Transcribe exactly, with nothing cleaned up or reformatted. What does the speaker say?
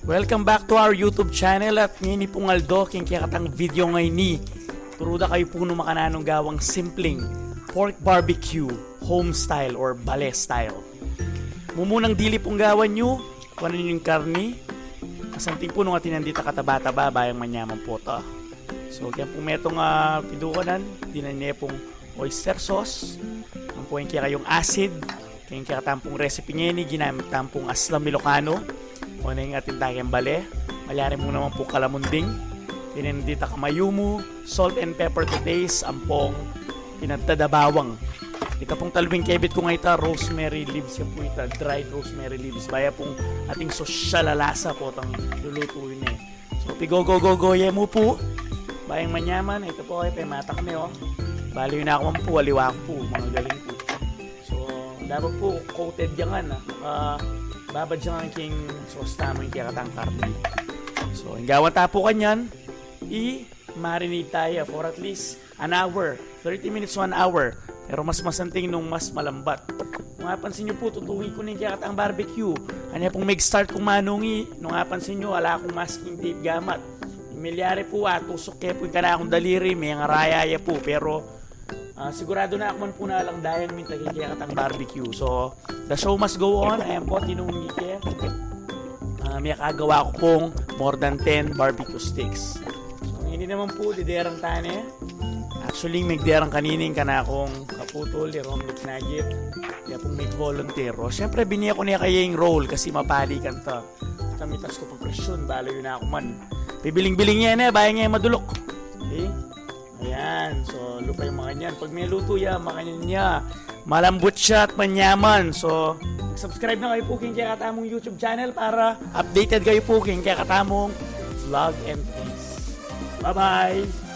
Welcome back to our YouTube channel. At ngeni pung aldo, king kekatang video ngeni, turu da kayu pu nung makananu nung gawang simpleng pork barbecue, home style or bale style. Mumunang dili pung gawan yu, kuanan yu ing karni. Masanting pu nung atin ya dita kataba-taba, bayang manyaman pu ta. So, kaya pu metung a pidukanan, dinan ne pung oyster sauce, ampo ing kekayung asid. King kekatang pung recipe ngeni, ginamit tamu pung aslang Ilocano. O, neng atin ta keng bale, malyari mu naman pu kalamunding. Dinan dita kamayumu, salt and pepper to taste, ampong pinagtada bawang. Ita pung talwing kebit ku ngeni, ita rosemary leaves ya pu, ita dried rosemary leaves. Baya pung ating sosyal a lasa potang lulutuin ne. So, pigogogogoye mu pu. Bayang manyaman, ita pu, e, pematak ne, o. Bale yu na ku man pu, aliwa ku pu, mangagaling pu. So, dapat pu coated ya ngan, a. Makababad ya ngan king sauce tamu ing kekatang karni. So, ing gawan ta pu kanyan, i-marinate ta ya for at least an hour, thirty minutes to an hour. Pero mas masanting nung mas malambat. Nung apansin yu pu, tutungi ku ne ing kekatang barbecue. Anya pung mig-start kung manungi, nung apansin yu, ala kung masking tape gamat. Ing milyari pu, atusuk ke pu ing kanakung daliri, mengaraya ya pu. Pero, a, siguradu na ku man pu na alang dayang minta king kekatang barbecue. So, the show must go on. Ayan pu, tinungi ke. A, mekagawa ku pung more than ten barbecue sticks. So, ini naman pu, diderang ta ne. Actually, migderang kanini ing kanakung kaputul, i Romnick Nugget. Kaya pung mig-volunteer. O, syempre, binie ku ne kaya ing roll kasi mapalikan ta. Kamitas ku pa presyon, bale yu na ku man. Pibiling-biling ya ne, bayang e maduluk. Okay? Ayan, so, lupa yu makanyan. Pag melutu ya, makanyan ya. Malambut ya at manyaman. So, subscribe na kayu pu king kekatamung YouTube channel para updated kayu pu king kekatamung vlog and things. Bye-bye!